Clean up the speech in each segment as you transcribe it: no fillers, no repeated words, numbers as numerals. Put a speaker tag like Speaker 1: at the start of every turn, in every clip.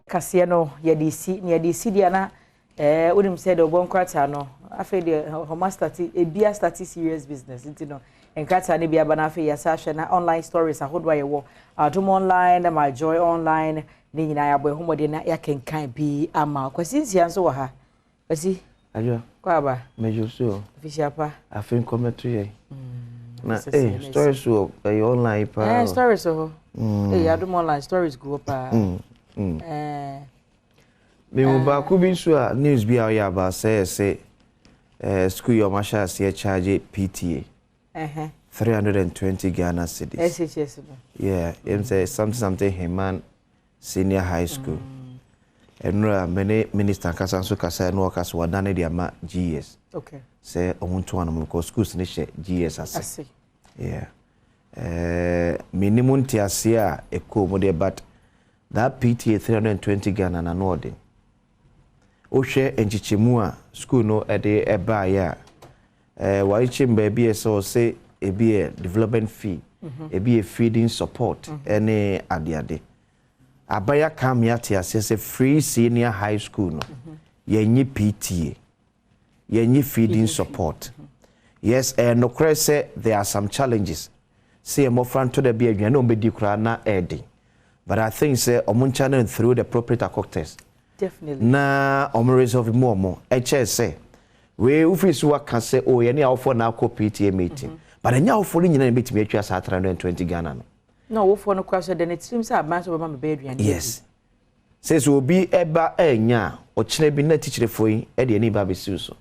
Speaker 1: Kaseɛ no yɛde si na yɛde si deɛ na wonim sɛ deɛ ɔbɔ nkrataa no, afei deɛ ɔma start ebi a start serious business. Nti no nkrataa no bi aba na afei yɛsa ahwɛ na online stories ahodoɔ a yɛwɔ Adom Online na My Joy Online ne nyinaa, yɛabɔ ɛho mmɔden na yɛakenkan bi ama. Kwasi Nsia nso wɔ ha. Kwasi.
Speaker 2: Adwo.
Speaker 1: Kɔ aba.
Speaker 2: Mɛdwo so.
Speaker 1: Official pa.
Speaker 2: Afei nkɔmɛto yɛ. Na stories wɔ ɛyɛ online paa.
Speaker 1: Stories wɔ hɔ. Adom Online stories gu hɔ paa.
Speaker 2: Mehu baako bi nso a news bi a ɔyɛ aba sɛ ɛsɛ school yi ɔmo ahyɛ aseɛ charge PTA 320 Ghana cedis.
Speaker 1: SHS no.
Speaker 2: Yeah, yɛm sɛ something something Heman Senior High School. Ɛnura me ne minister kasa nso kasa ɛna ɔka so wadane de ama GES. Sɛ ɔmo nto ano because schools ne hyɛ GES ase.
Speaker 1: Ase.
Speaker 2: Yeah. Menim nteaseɛ a ɛkɔɔ mu deɛ, but that PTA 320 Ghana na no ɔden. Wohwɛ nkyekyɛmu a school no ɛde ɛbaeɛ a, wɔakyekyɛ mu baabi a sɛ ɔsɛ ebi yɛ development fee, ebi yɛ feeding support ɛne adeade. Abaya ka me ate aseɛ sɛ free senior high school no, yɛnye PTA, yɛnye feeding support. Yes, ɛyɛ nokorɛ sɛ there are some challenges sɛ yɛ mmɔfra nto da bi aduane a wɔbɛdi koraa na ɛɛden, but I think sɛ ɔmo channel through the appropriate actors na ɔmo resolve mu. Ɔmo ɛkyɛ sɛ wei wofiri so waka sɛ o yɛne awofoɔ na akɔ PTA meeting, but ɛnyɛ awofoɔ no nyinaa na bɛtumi atwa saa 320 Ghana no.
Speaker 1: Na ɔwofoɔ no kora so de ne tirim sɛ aban so bɛma me bɛyɛ aduane.
Speaker 2: Yes, sɛ obi ɛba ɛnya a, ɔkyerɛ bi na tikyirefoɔ yi ɛde ani ba abɛsiw so.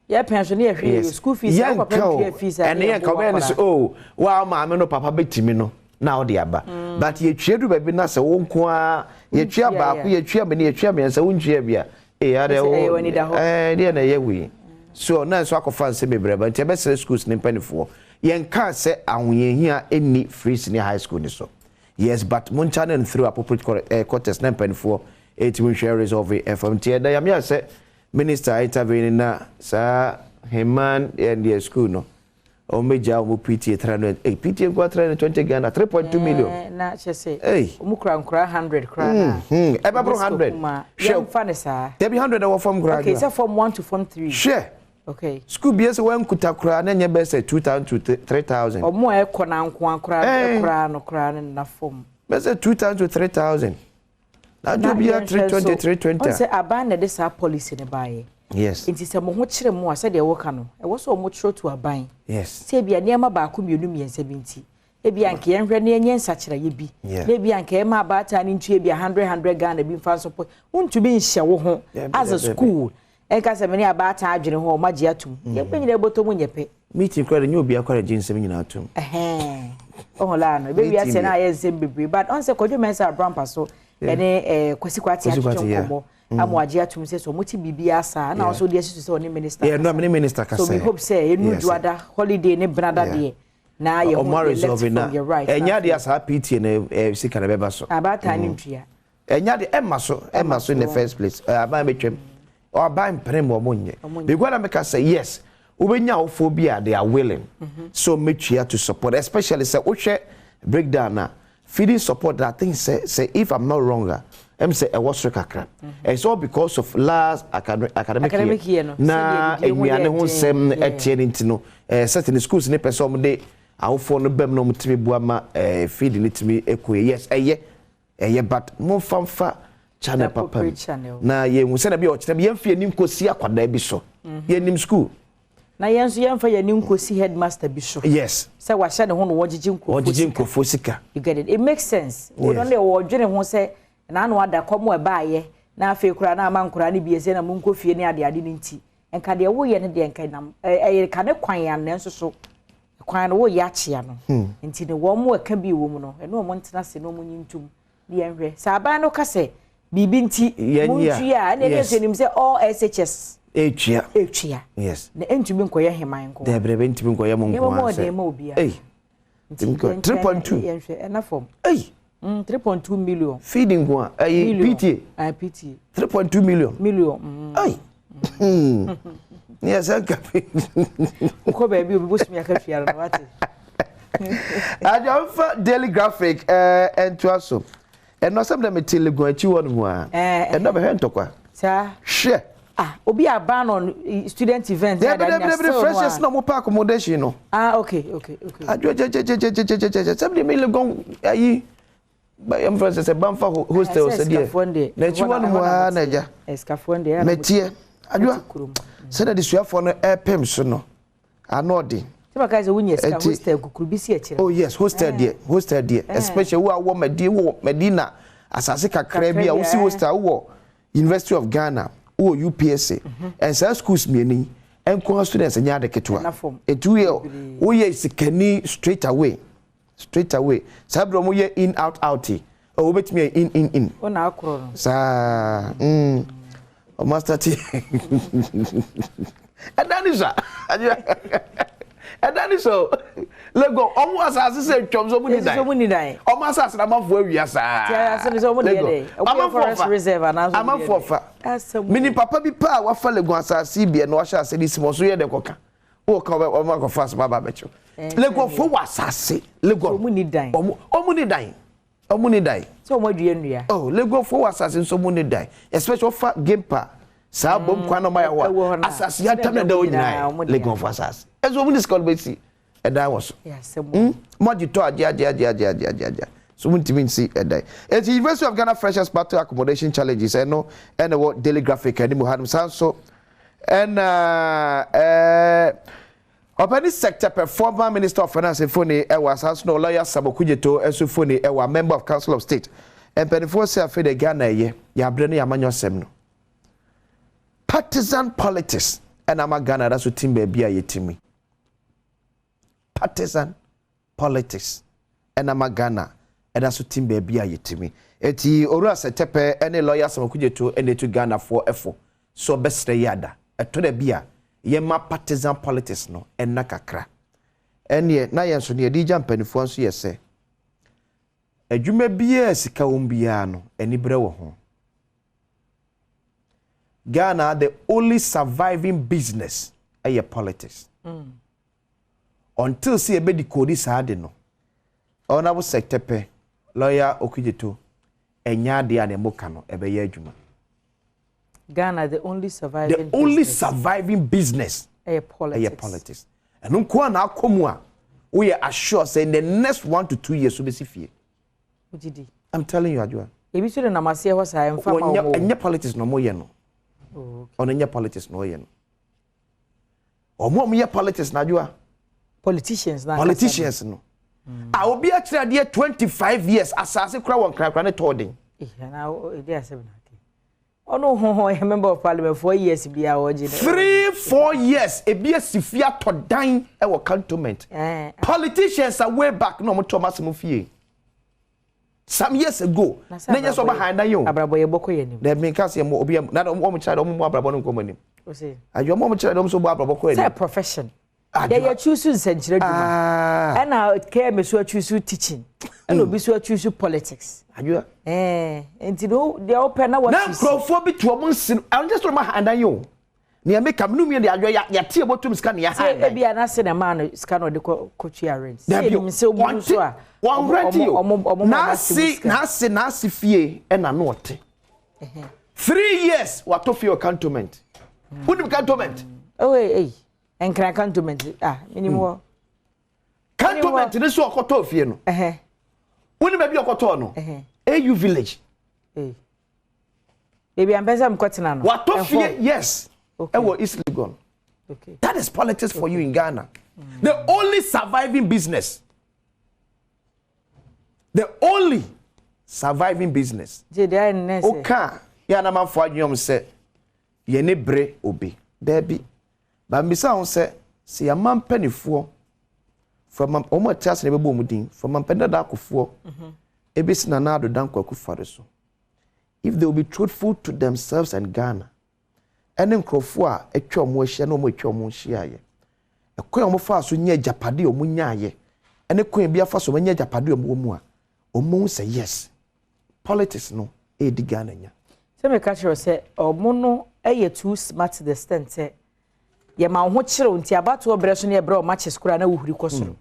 Speaker 1: Yɛpɛn so ne yɛhwɛ yɛ school fees a wopapa ntua fees a.
Speaker 2: Ɛne yɛnka ɔbɛyɛ no sɛ o wa maame no papa bɛtumi no na ɔde aba, but yɛtwa du baabi na sɛ wo nko ara yɛtwa baako, yɛtwa mmienu, yɛtwa mmiɛnsa, wontua bi a ee adɛ wo deɛ na ɛyɛ wei so na nso akɔfa nsɛm bebree ba. Nti ɛbɛsrɛ schools ne mpanimfoɔ, yɛnka sɛ ahoyɛhia ɛnni free senior high school ni so, yes, but mo channel through appropriate quarters na mpanimfoɔ ɛtumi nhwɛ resolve ɛfam. Nti ɛda yame sɛ minister intervene na saa Heman ɛdeɛ school no wɔn bɛgya wɔn PTA 300, PTA nkwa 320 Ghana, 3.2 million.
Speaker 1: Na kyerɛ sɛ wɔn kura nkura 100 kura na.
Speaker 2: Ɛbɛboro 100.
Speaker 1: Hwɛ, yɛn ne saa.
Speaker 2: Dabi, 100 ɛwɔ fam kura.
Speaker 1: Okay, sɛ form one to form three.
Speaker 2: Hwɛ. School bi sɛ wɔn nkuta kura na nyɛ bɛ sɛ 2,000 to 3,000.
Speaker 1: Ɔmo a ɛkɔ na nko akora ɛkora no kora no na fam.
Speaker 2: Bɛ sɛ 2,000 to 3,000. Na adwo bi yɛ 320, 320.
Speaker 1: Ɔn sɛ aban na ɛde saa policy ne baayɛ. Nti sɛ mo ho kyerɛ mu a, sɛdeɛ wɔka no, ɛwɔ sɛ ɔmo kyerɛ to aban. Sɛ ebia nneɛma baako, mmienu, mmiɛnsa bi nti ebi anka yɛnhwɛ ne yɛnyɛ nsakyerɛeɛ bi na ebi anka yɛma abaatan no ntua bi a hundred hundred Ghana bi mfa nso po. Wontumi nhyɛ wo ho as a school ɛnka sɛ mene abaatan adwene ho ɔmo agye atum. Yɛn nyinaa bɔtɔ mu nyɛ pɛ.
Speaker 2: Meeting koraa de, nye obi akɔrɔ gye nsɛm nyinaa tom.
Speaker 1: Ɔho laa no ebi wiase na ayɛ nsɛm bebree, but ɔn sɛ Kwadwo Mɛnsa Abrampa so ɛne Kwasi Kwate atwetwe nkɔmmɔ ama wagye atum sɛ ɔmo ti biribi asa na ɔso de asi so sɛ ɔne minister.
Speaker 2: Yeah, no, ne minister kasa.
Speaker 1: So we hope sɛ enu dwada holiday ne benada deɛ na yɛ ho yɛ left from your right.
Speaker 2: Ɛnya deɛ saa PTA na sika na bɛba so.
Speaker 1: Abaatan ne ntua.
Speaker 2: Ɛnya deɛ ɛma so in the first place. Aban bɛtwam, aban mpere mu, ɔmo nyɛ because na meka sɛ yes, wobɛnya awofoɔ bi a they are willing so metua to support, especially sɛ wohwɛ breakdown na feeding support. I think sɛ if I'm not wrong a, sɛ ɛwɔ soro kakra. It's all because of last academic year na nnuane ho nsɛm ɛteɛ ne nti no, certainly schools ne pɛ sɛ ɔmo de awofoɔ no bɛm na ɔmo tumi boa ma feed ne tumi ɛkɔ yɛ. Yes, ɛyɛ, but mo nfa nfa channel papa mu na yɛn hu sɛnɛ bi a ɔkyerɛ bi yɛn fi yɛn nkosi akwadaa bi so yɛn nim school.
Speaker 1: Na yɛn nso yɛmfa yɛn ani nkosi headmaster bi so. Sɛ wahyɛ ne ho na wɔgyegye nkurɔfoɔ.
Speaker 2: Wɔgyegye nkurɔfoɔ sika.
Speaker 1: You get it? It makes sense. Wɔn deɛ wɔdwene ho sɛ n'ano ada kɔm ɛbaayɛ na afei koraa na ama nkoraa no bi ɛsɛ na mo nkɔ fie ne ade ade ne nti nka deɛ woyɛ no deɛ nka nam ɛyɛ ka ne kwan ya, nanso so kwan no woyɛ akyea no nti ne wɔn mo ɛka bi wɔ mu no, ɛne wɔn ntena ase na wɔn nyi ntum ne yɛn hwɛ sɛ aban no ka sɛ biribi nti mo ntua a, ɛna ɛna ɛsɛ nim sɛ all SHS
Speaker 2: etua.
Speaker 1: Etua. Na ntumi nkɔyɛ heman nko.
Speaker 2: Dɛbɛ dɛbɛ, ntumi nkɔyɛ mo nko.
Speaker 1: Nneɛma mu ɔden ma obiara.
Speaker 2: Ei, 3.2.
Speaker 1: Yɛnhwɛ ɛna fam.
Speaker 2: Ei.
Speaker 1: 3.2 million.
Speaker 2: Feeding nko a ɛyi PTA.
Speaker 1: Ah, PTA.
Speaker 2: 3.2 million.
Speaker 1: Million.
Speaker 2: Ei, ne yɛ sɛ nka.
Speaker 1: Wokɔ baabi obi bosome aka tua no wate.
Speaker 2: Adwamfa Daily Graphic ɛntoa so. Ɛno asɛm dɛ mete Legon akyi hɔ nom a, ɛno bɛhwɛ ntɔkwa.
Speaker 1: Saa.
Speaker 2: Hwɛ.
Speaker 1: Ah, obi a ban on student event.
Speaker 2: Dabi dabi dabi, freshers na ɔmo pa accommodation no.
Speaker 1: Ah, okay.
Speaker 2: Adwo gyegyegyegyegyegyegye sɛm de me Legon ayi bɛyɛ mfrɛ sɛ Bamfa Hostel sɛ deɛ n'akyi hɔ nom a na agya.
Speaker 1: Ɛsikafoɔ deɛ.
Speaker 2: Mɛteɛ adwoa sɛdeɛ desuafoɔ no ɛpem so no ano ɔden.
Speaker 1: Sɛ baka sɛ wonya sika, hostel kukuru bi si akyire.
Speaker 2: Oh yes, hostel deɛ, hostel deɛ, especially wo a wɔ Medina, wɔ Medina asase kakra bi a wosi hostel, wowɔ University of Ghana, wowɔ UPSA, and saa schools mmienu yi nko students nyɛ ade ketewa. Etu woyɛ sikani straight away, straight away. Saa bere wɔn yɛ in, out, out yi, ɔ wobɛtumi yɛ in, in, in.
Speaker 1: Ɔna akorɔ no.
Speaker 2: Saa ɔmo asate ɛda ni sa, ɛda ni so Lagos ɔmo asase sɛ twɛm so ɔmo ni dan.
Speaker 1: Ɔmo ni dan.
Speaker 2: Ɔmo asase na amanfo awia saa.
Speaker 1: Ti asɛm sɛ ɔmo deɛ dɛ ɔmo yɛ forest reserve anaasɛ ɔmo
Speaker 2: deɛ amanfo fa mini papa bi pa a wafa Legon asase bi na wahyɛ ase de si mo so yɛ dɛ kɔka wɔka ɔmo akɔfa asɛm aba abɛkyɛw. Legon fo wɔ asase Legon.
Speaker 1: Ɔmo ni dan.
Speaker 2: Ɔmo ni dan, ɔmo ni dan.
Speaker 1: Sɛ ɔmo adua nnua.
Speaker 2: Oh, Legon fo wɔ asase nso ɔmo ni dan, especially ɔfa Gimpa saa bom kwan na ɔmo ayɛ hɔ a, asase yatam na ɛda hɔ nyinaa Legon fo asase, ɛso ɔmo ni sika ɔmo bɛsi ɛdan wɔ so. Mo agye tɔ agye agye agye agye agye agye agye so mo ntumi nsi ɛdan. Eti University of Ghana freshers battle accommodation challenges, ɛno ɛna ɛwɔ Daily Graphic anim hanom. Saa nso ɛna ɔpɛni sector performer Minister of Finance foni ɛwɔ asanso na lawyer Sam Okudzeto ɛnso foni ɛwɔ, member of Council of State. Mpanimfoɔ sɛ afei de Ghana ɛyɛ yɛabrɛ no yɛamanyɔ sɛm no, partisan politics ɛna ama Ghana da so tim baabi a yɛtimi. Partisan politics ɛna ama Ghana ɛda so tim baabi a yɛtimi. Eti Owura Sɛtɛpɛ ɛne lawyer Sam Okudzeto ɛna etu Ghanafoɔ ɛfo so ɔbɛsrɛ yi ada ɛtɔ da bi a yɛma partisan politics no ɛna kakra. Ɛneɛ na yɛn nso no yɛde gya mpanimfoɔ nso yɛ sɛ adwuma biara sika wɔm biara no ani berɛ wɔ ho. Ghana, the only surviving business ɛyɛ politics. Until sɛ yɛbɛdi koodi saa de no, Honourable Sɛtɛpɛ, lawyer Okudzeto, ɛnyɛ adeɛ a ne mo ka no ɛbɛyɛ adwuma.
Speaker 1: Ghana, the only surviving
Speaker 2: the only
Speaker 1: business.
Speaker 2: Surviving business
Speaker 1: ɛyɛ politics.
Speaker 2: Ɛyɛ politics. Ɛno nko a na akɔ mu a woyɛ assure sɛ in the next 1 to 2 years wobɛsi fie.
Speaker 1: Wogye di?
Speaker 2: I'm telling you, Adwoa.
Speaker 1: Ebi nso de nam aseɛ hɔ saa, ɛmfa ma
Speaker 2: wɔnyɛ
Speaker 1: wɔn o.
Speaker 2: Ɛnyɛ politics na ɔmo yɛ no.
Speaker 1: Oh, okay.
Speaker 2: Ɔno nyɛ politics na ɔyɛ no. Ɔmo a ɔmo yɛ politics na, Adwoa,
Speaker 1: politicians na
Speaker 2: politicians no a obi akyerɛ adeɛ 25 years, asase kora wɔ nkrakra ne tɔɔ den.
Speaker 1: Na ɛdi asɛm na ake ɔno ho ho yɛ member of parliament 4 years bi a ɔgye no.
Speaker 2: 3, 4 years, ebi esi fie atɔ dan ɛwɔ Cantonment. Politicians are way back na ɔmo tɔ ɔmo asɛm fie some years ago
Speaker 1: na
Speaker 2: na nyɛ sɛ ɔba han dan yi o.
Speaker 1: Abrabɔ yɛ bɔkɔ yɛ nim.
Speaker 2: Na mi nka sɛ mo obi na ɔmo kyerɛ dɛ ɔmo mu abrabɔ no nkɔmɔ anim.
Speaker 1: Ɔsɛ
Speaker 2: adwo ɔmo kyerɛ dɛ ɔmo nso bɔ abrabɔ kɔ
Speaker 1: sɛ
Speaker 2: anim.
Speaker 1: Profession
Speaker 2: Adwo.
Speaker 1: Yɛyɛ choose nsɛnkyerɛ dwuma, ɛna kɛmɛ so achoose teaching, ɛna obi so achoose politics.
Speaker 2: Adwo.
Speaker 1: Nti no deɛ wopɛ na
Speaker 2: na
Speaker 1: wachoose.
Speaker 2: Nkurɔfoɔ bi to ɔmo nsi no, ɛno nyɛ sɛ ɔmo han dan yi o. Nea meka mi nu mi de adwo ya yɛte ebotum sika na yɛ han
Speaker 1: Sɛ
Speaker 2: dan.
Speaker 1: ebi anase na maa no sika na ɔde kɔ kɔtua rent sɛ
Speaker 2: Dabi.
Speaker 1: enim sɛ obi nso a
Speaker 2: wɔn rent yi o.
Speaker 1: ɔmo ma n'ase mu
Speaker 2: n'ase
Speaker 1: sika.
Speaker 2: N'ase fie ɛna no ɔte 3 years watɔ fie wɔ Cantonment. Wonim Cantonment?
Speaker 1: Oh, ee ee, Nkran Cantonment, ah, minim hɔ.
Speaker 2: Cantonment ne so ɔkɔtɔ fie no, wonim baabi a ɔkɔtɔɔ no? AU Village.
Speaker 1: Ee, beebi a mpɛ sɛ mkɔtena no.
Speaker 2: Watɔ
Speaker 1: ɛhɔ.
Speaker 2: fie, yes. Ɛwɔ East Legon. That is politics for you in Ghana. The only surviving business, the only surviving business.
Speaker 1: Gye deɛ ayɛ ne nɛɛsɛ.
Speaker 2: Oka yɛ anamanfo adwene sɛ yɛne bere obi daabi bambisa ho sɛ yɛama mpanimfoɔ from wɔn a ɛte ase na ɛbɛbɔ wɔn din from mpanin dada akofoɔ ebesi Nana Addo Dankwa Akufo-Addo so, if they will be truthful to themselves and Ghana ɛne nkurɔfoɔ a atwa wɔn ahyia na wɔn atwa wɔn ahyia yɛ ɛkwan a wɔn fa so nyɛ agyapadeɛ a wɔn nyaayɛ ɛne kwan bi afa so wɔn nyɛ agyapadeɛ a wɔn wɔ mu a wɔn mu sɛ yes, politics no ɛredi Ghana nya.
Speaker 1: Sɛ meka kyerɛ wo sɛ ɔmo no yɛ too smart to the extent sɛ yɛma wo ho kyerɛw nti abatoɔ berɛ so ne yɛbrɛ ɔma kyes koraa na wohuri kɔ soro.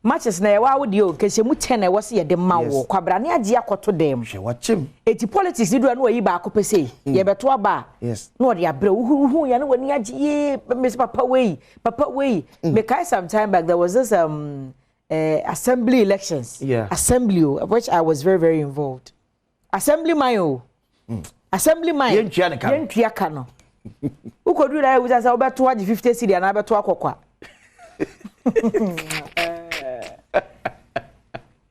Speaker 1: Matches na yɛwɔ awo deɛ o, nkɛhyɛ mu 10 na ɛwɔ sɛ yɛde ma wɔ kwabra ne agye akɔto dɛm.
Speaker 2: Hwɛ, wakyɛm.
Speaker 1: Eti politics ni dura na wɔyi baako pɛ sɛ yɛbɛto aba a, na ɔde abrɛ wohu wohu yɛn na w'ani agye yee, mesi papa wei, papa wei. Mekae some time back there was this assembly elections, assembly o, which I was very very involved. Assembly man o, assembly man.
Speaker 2: Yɛntua ne ka no.
Speaker 1: Yɛntua ka no. Wokɔduru na yɛwusa sɛ wobɛto agye 50 cedi anaa wobɛto akɔkɔ a,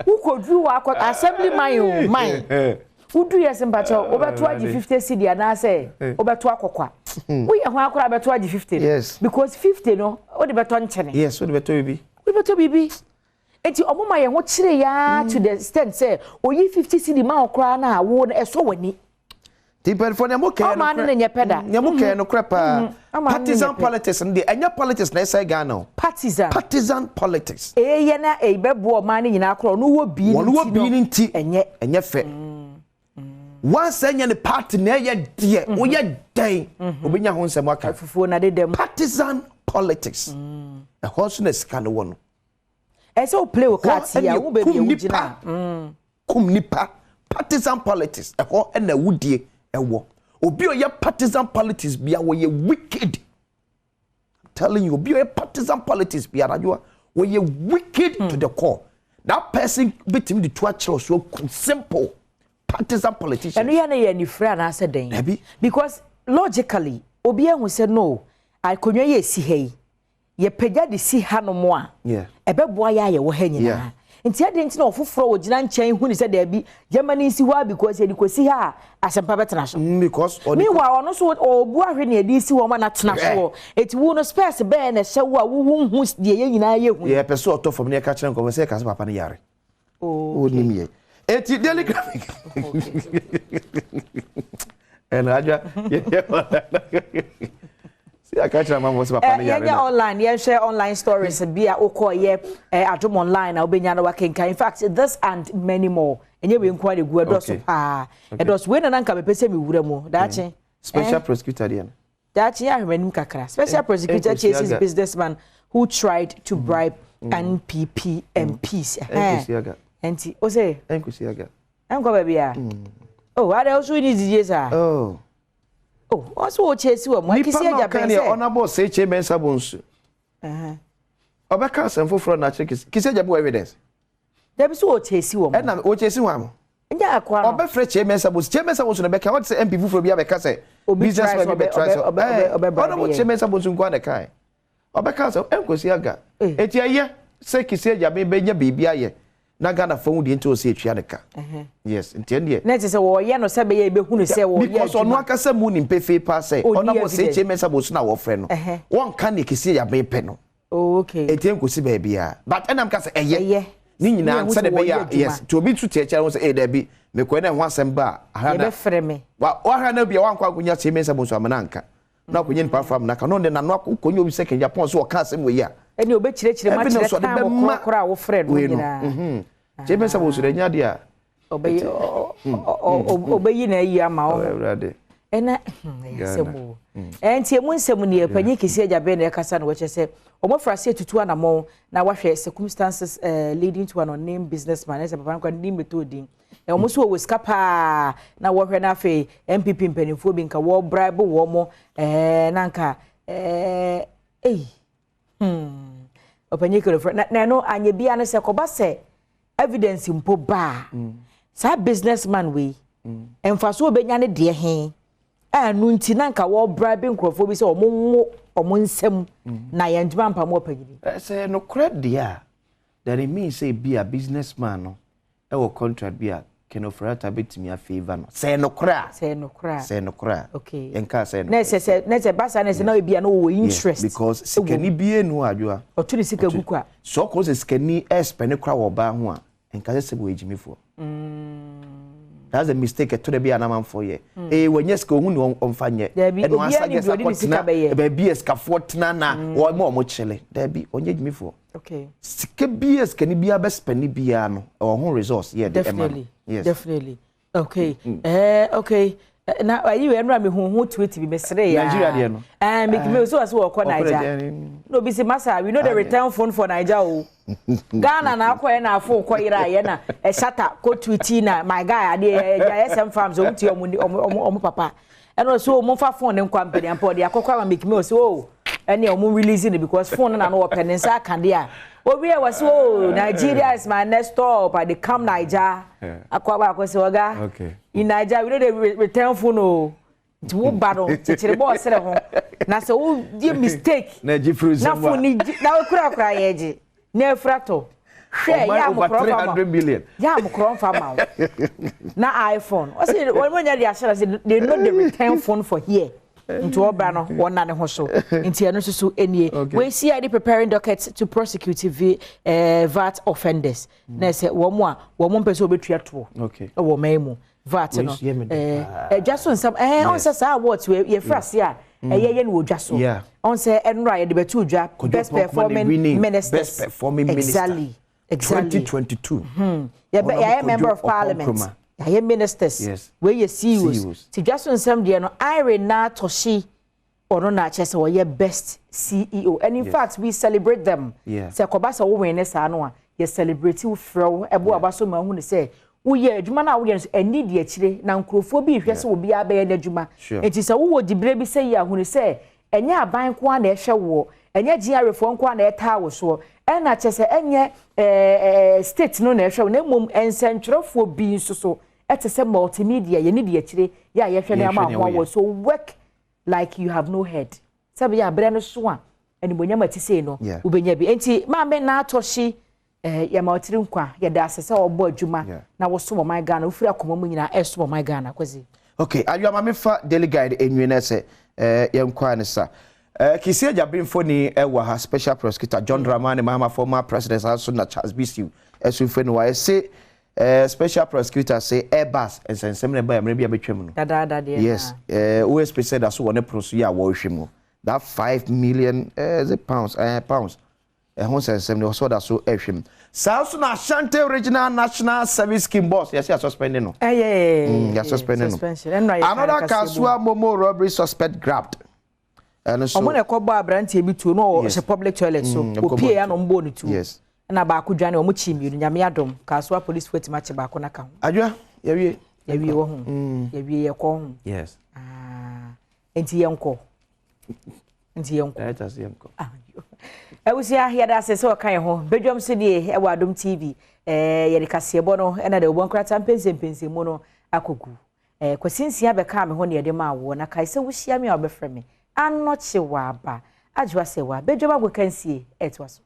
Speaker 1: wokɔduru wɔ akɔ assembly man o, man wodu yɛ sɛ mpakyɛw wobɛto agye 50 cedi anaasɛ wobɛto akɔkɔ a, woyɛ ho akora bɛto agye 50 no. Because 50 no wode bɛtɔ nkyene.
Speaker 2: Yes, wode bɛtɔ biribi.
Speaker 1: Wode bɛtɔ biribi. Nti ɔmo ma yɛn ho kyerɛ yaa to the extent sɛ oyi 50 cedi ma wo koraa na wo no ɛsɔ w'ani.
Speaker 2: Nti mpanyinfoɔ, nea mo kɛɛ
Speaker 1: Ɔmaa no ne nyɛ pɛ da.
Speaker 2: Nea mo kɛɛ no korɛ paa.
Speaker 1: Ɔmaa no ne
Speaker 2: Partisan
Speaker 1: nyɛ pɛ.
Speaker 2: politics no deɛ, ɛnyɛ politics na ɛsɛe Ghana o.
Speaker 1: Partisan.
Speaker 2: Partisan politics.
Speaker 1: Ɛyɛ na ɛbɛboa ɔman no nyinaa korɔ, ɔno wɔ bii
Speaker 2: Wɔn
Speaker 1: no
Speaker 2: wɔ
Speaker 1: nti
Speaker 2: bii
Speaker 1: no
Speaker 2: no nti.
Speaker 1: Ɛnyɛ.
Speaker 2: Ɛnyɛ fɛ. Once ɛnyɛ ne party na ɛyɛ deɛ woyɛ dɛn, obɛnya ho nsɛm aka.
Speaker 1: Fufuo na dedam.
Speaker 2: Partisan politics, ɛhɔ nso na sika no wɔ no.
Speaker 1: Ɛsɛ wo play wo cards yi a
Speaker 2: ɛne
Speaker 1: wo baabi a
Speaker 2: kum
Speaker 1: wogyina.
Speaker 2: Nipa kum nipa. Partisan politics, ɛhɔ ɛna awudie ɛwɔ. Obi a ɔyɛ partisan politics bia, wɔyɛ wicked. I'm telling you, obi a ɔyɛ partisan politics bia anadwo a, wɔyɛ wicked to the core. That person bitumi de tu akyerɛw so akum. Simple. Partisan politician.
Speaker 1: Ɛno yɛ no yɛ anifere anaasɛ dɛn?
Speaker 2: Dabi.
Speaker 1: Because logically obi ahu sɛ no, akonnwa yɛ esi ha yi, yɛpagya de si hanom a, ɛbɛboa yɛ a yɛwɔ ha nyinaa. Nti ɛde nti na ɔfoforɔ wɔ gyina nkyɛn hu ne sɛ daabi, gyama ne nsi hɔ a, because yɛde kɔsi ha a, asɛmpa bɛtena so.
Speaker 2: Because ɔde
Speaker 1: Meanwhile, ɔno nso ɔbu ahwɛ ne yɛde si hɔ ma na tena soɔ. Eti wo no space bɛɛ na ɛhyɛ wo a wohu hu deɛ yɛn nyinaa yɛ hu?
Speaker 2: Yɛpɛ sɛ ɔtɔ fam ne yɛka kyerɛ nkɔmɔ sɛ yɛka sɛ papa no yare. Onim yɛ. Eti Daily Graphic ɛna adwa si aka kyerɛ amanfoɔ sɛ papa no yare.
Speaker 1: Yɛnyɛ
Speaker 2: Na
Speaker 1: online, yɛnhwɛ online stories bi a wokɔɔyɛ Adom Online a wobɛnya no wakenka. In fact, this and many more. Ɛnyɛ wei nko a de gu, ɛdɔso paa, ɛdɔso. Wei na nanka mepɛ sɛ mewura mu daakye.
Speaker 2: Special prosecutor deɛ no.
Speaker 1: Daakye yɛ ahwɛ kakra. Special prosecutor
Speaker 2: Nkosi
Speaker 1: chases
Speaker 2: Aga.
Speaker 1: businessman who tried to bribe NPP MPs.
Speaker 2: Nkosi Aga.
Speaker 1: Nti o sɛ
Speaker 2: Nkosi Aga.
Speaker 1: Ɛnkɔ baabi a oh, ada wo so ni didie saa.
Speaker 2: Oh.
Speaker 1: Oh, ɔsɛ wɔ kyesi wɔ mu
Speaker 2: Nipa
Speaker 1: akisi
Speaker 2: na
Speaker 1: agya
Speaker 2: ɔka
Speaker 1: bɛn
Speaker 2: deɛ
Speaker 1: sɛ
Speaker 2: Honourable Seiche Mensah Bonsu ɔbɛka asɛm foforɔ na akyerɛ Kisi Agyebeng wɔ evidence.
Speaker 1: Dabi, sɛ wɔ kyesi wɔ mu.
Speaker 2: Ɛna wɔkyesi wɔn mo.
Speaker 1: Nyɛ akoa no.
Speaker 2: Ɔbɛfrɛ Kyei Mensah Bonsu. Kyei Mensah Bonsu na bɛka wɔte sɛ MP foforɔ bi abɛka sɛ
Speaker 1: Obi
Speaker 2: business
Speaker 1: try
Speaker 2: man
Speaker 1: sɛ
Speaker 2: bi bɛtry sɛ
Speaker 1: ɔbɛ bribe
Speaker 2: Honourable
Speaker 1: yɛn.
Speaker 2: Kyei Mensah Bonsu nko ara na ɛkae. Ɔbɛka sɛ ɛnkosi aga. Eti ɛyɛ sɛ Kisi Agyebeng bɛnya biribi ayɛ na Ghana fam deɛ nti ɔsɛ etua ne ka. Yes, nti ɛn deɛ.
Speaker 1: Na kyerɛ sɛ wɔyɛ no sɛ bɛyɛ ebehu no sɛ wɔyɛ
Speaker 2: Because ɔno
Speaker 1: adwuma.
Speaker 2: akasa mu ni mpefee paa sɛ
Speaker 1: Ɔnni
Speaker 2: Honourable
Speaker 1: evidence.
Speaker 2: Kyei Mensah Bonsu na wɔfrɛ no. Wɔnka ne Kisi Agyebeng pɛ no. Eti nkosi baabi a, but ɛnam ka sɛ ɛyɛ.
Speaker 1: Ɛyɛ.
Speaker 2: Ne nyinaa
Speaker 1: Ne ɛho
Speaker 2: sɛde
Speaker 1: sɛ
Speaker 2: bɛyɛ
Speaker 1: wɔyɛ
Speaker 2: a,
Speaker 1: adwuma.
Speaker 2: yes, nti obi nso te akyire ho sɛ ee dabi, mekɔɛ na ɛho asɛm ba a aha na
Speaker 1: Yɛbɛfrɛ me.
Speaker 2: Wa wahwɛ na bia wankɔ akɔnya Kyei Mensah Bonsu amena anka na akɔnya nipa afra amena ka no de n'ano akɔnya obi sɛ Ken Agyapong so ɔka asɛm wɔ yi a
Speaker 1: Ɛne obɛkyerɛkyerɛ mu
Speaker 2: evidence
Speaker 1: akyerɛ
Speaker 2: ɔde
Speaker 1: time
Speaker 2: bɛma
Speaker 1: korɔkorɔ a wofrɛ no
Speaker 2: wei no
Speaker 1: nyinaa.
Speaker 2: Kyei Mensah Bonsu de nya deɛ a
Speaker 1: ɔbɛyi ɔbɛyi na ayi ama wo.
Speaker 2: Awurade.
Speaker 1: Ɛna ɛyɛ asɛm o. Ɛnti emu nsɛm nie. Panyin Kisi Agyebeng na ɛkasa no, wɔkyerɛ sɛ wɔn ase atutu anamɔn na wahwɛ circumstances leading to an unnamed businessman. Ɛsɛ papa no kora ne mmeto din na wɔn nso wɔ sika paa na wɔhwɛ. No afei NPP mpanimfoɔ bi nka wɔ bribe wɔn mo na nka ɛyi ɔpanyin kelefo na ɛno anya bia no sɛ kɔba sɛ evidence mpo baa saa businessman wei mfaso obɛnya ne deɛ he a ɛno nti na nka wɔ bribe nkurɔfoɔ bi sɛ wɔn nwo wɔn nsam na yɛn ntoma mpam ɔpanyin.
Speaker 2: Sɛ nokorɛ deɛ a, then it means sɛ bi a businessman no ɛwɔ contract bi a Ken Ofori-Atta bɛtumi afavour no, sɛ nokorɛ a.
Speaker 1: Sɛ nokorɛ a.
Speaker 2: Sɛ nokorɛ a. Yɛnka sɛ
Speaker 1: na ɛsɛ sɛ na ɛsɛ basa na ɛsɛ na ebi a na ɔwɔ interest.
Speaker 2: Because sikani bie nu adwoa.
Speaker 1: Ɔto ne sika gu kwa.
Speaker 2: Sɛ ɔkɔ sɛ sikani ɛspend kora wɔ ɔbaa ho a, nka sɛ wɔ egyimifoɔ. That's the mistake ɛtɔ da bi a anamanfoɔ yɛ. Ee, wɔnyɛ sika ohun ni ɔmfa nyɛ.
Speaker 1: Dabi,
Speaker 2: ɛna
Speaker 1: obiara
Speaker 2: ɔasa
Speaker 1: ni
Speaker 2: gɛ
Speaker 1: deɛ
Speaker 2: sɛ
Speaker 1: ɔde ne sika
Speaker 2: akɔtena
Speaker 1: bɛyɛ.
Speaker 2: Baabi a sikafoɔ tena na wɔn a wɔn kyele. Dabi, ɔnyɛ gyimifoɔ. Sika bi a sikani biara bɛ spend biara no, ɛwɔ ho resource yɛ de ɛma no.
Speaker 1: Definitely. Definitely. Okay. Okay. Na ayi wei ɛnura mi hu hu tweet bi mesere ya.
Speaker 2: Nigeria deɛ no.
Speaker 1: Ɛɛ mi mi so wɔ so wɔkɔ Naija. Na obi si masa, we no dey return phone for Naija o. Ghana na akɔ yɛ na phone kɔ yera yɛ na ɛshata kɔ tweet na my guy adeɛ ɛgya SM Farms ɔmo ti ɔmo ɔmo ɔmo papa. Ɛna ɔsɛ ɔmo fa phone ne nkwa mpɛnɛ mpa ɔde akɔkɔ ama make me ɔsɛ o ɛne ɔmo release no because phone no na no wɔpɛ ne nsa aka deɛ a obi a wɔsɛ o, "Nigeria is my next stop, I dey come Naija." Akɔ aba akɔ sɛ ɔga in Naija we no dey return phone o, nti wo ba no kyekyere bɔɔ sere ho na sɛ wo di mistake
Speaker 2: na gye firi
Speaker 1: na phone ni gye na okura kura yɛ gye na efura tɔ hwɛ yɛ amokorɔ fa ma yɛ amokorɔ nfa ma wo na iPhone ɔsi wɔn mo nya de ahyɛ na sɛ they no dey return phone for here, nti ɔbra no wɔna ne ho so, nti ɛno nso so nie. Wei CID preparing docket to prosecute VAT offenders, na ɛsɛ wɔn a wɔn mpɛ sɛ wɔbɛtua toɔ ɛwɔ ɔman mu VAT no ɛdwa so nsɛm ɔn sɛ saa awards yɛfra ase a ɛyɛ yɛ no wɔ dwa so ɔn sɛ ɛnora yɛde bɛto dwa, best performing ministers.
Speaker 2: Best performing minister.
Speaker 1: Exactly.
Speaker 2: 2022.
Speaker 1: Yɛyɛ member of parliament, yɛayɛ ministers, wei yɛ CEOs. Ti dwa so nsɛm deɛ no, Irene Naa Toshie, ɔno na akyɛ sɛ ɔyɛ best CEO, and in fact we celebrate them. Sɛ kɔba sɛ wowin ne saa no a, yɛ celebrate wo, frɛ wo, ɛbo aba so ma hu ne sɛ woyɛ adwuma no a woyɛ no so ɛni di akyire na nkurɔfoɔ bi rehwɛ sɛ obiara bɛyɛ n'adwuma. Nti sɛ wowɔ dibere bi sɛ yi ahunu sɛ ɛnyɛ aban nko ara na ɛhwɛ woɔ, ɛnyɛ GRA foɔ nko ara na ɛtaa wo soɔ, ɛna kyɛ sɛ ɛnyɛ state no na ɛhwɛ wo, na mmom nsɛntwerɛfoɔ bi nso so ɛte sɛ multimedia yɛne di akyire yɛ a yɛhwɛ ne ama ahoa wɔ so. Work like you have no head, sɛbi yɛ abrɛ no so a animonyam a ti sei no wobɛnya bi. Nti maame Naa Toshie, yɛma ɔtiri nkwa, yɛda ase sɛ ɔbɔ adwuma na wɔso ɔman Ghana, wofiri akoma mu nyinaa ɛso ɔman Ghana kwasi.
Speaker 2: Okay, adwa maame fa Daily Guide enwie na sɛ yɛn kɔ ne sa Kissi Agyebeng mfoni ɛwɔ ha, special prosecutor John Dramani Mahama, former president aso na Charles Bissue ɛso mfoni wɔ ɛsɛ special prosecutor sɛ Airbus nsɛnsɛm na ɛba yɛ mmerɛ bi a bɛtwa mu no.
Speaker 1: Dadaada deɛ.
Speaker 2: Yes, OSP sɛ da so wɔ ne pono so yɛ a wɔrehwɛ mu that 5 million is it pounds, pounds ɛho nsɛnsɛm ne ɔsɔ da so ɛhwɛ mu saa nso. Na Ashanti Regional National Service Scheme boss, yɛsɛ yɛ suspend no.
Speaker 1: Ɛyɛ.
Speaker 2: Yɛ suspend no. Another Kasoa Momo robbery suspect grabbed, ɛno so.
Speaker 1: Ɔmo na ɛkɔ bɔ aberanteɛ bi tuo no, ɔhyɛ public toilet so opie ya na ɔmo bɔ ne tuo ɛna baako dwane. Ɔmo kyi mmienu. Nyame adom, Kasoa police fo etimi akye baako n'aka ho.
Speaker 2: Adwa, yɛwie.
Speaker 1: Yɛwie wɔ ho, yɛwie, yɛkɔ ho. Nti yɛnkɔ, nti yɛnkɔ. Abusua, yɛda ase sɛ ɔka yɛn ho badwam so nie ɛwɔ Adom TV. Yɛde kaseɛbɔ no ɛna de wɔbɔ nkrataa mpɛnsɛmpɛnsɛmu no akɔgu. Kwasi Nsia bɛka me ho ne yɛde ma awoɔ na kae sɛ wohyia me a wɔbɛfrɛ me Anɔkye wɔ aba adwoa sɛ wɔ badwam agokansie ɛtoa so.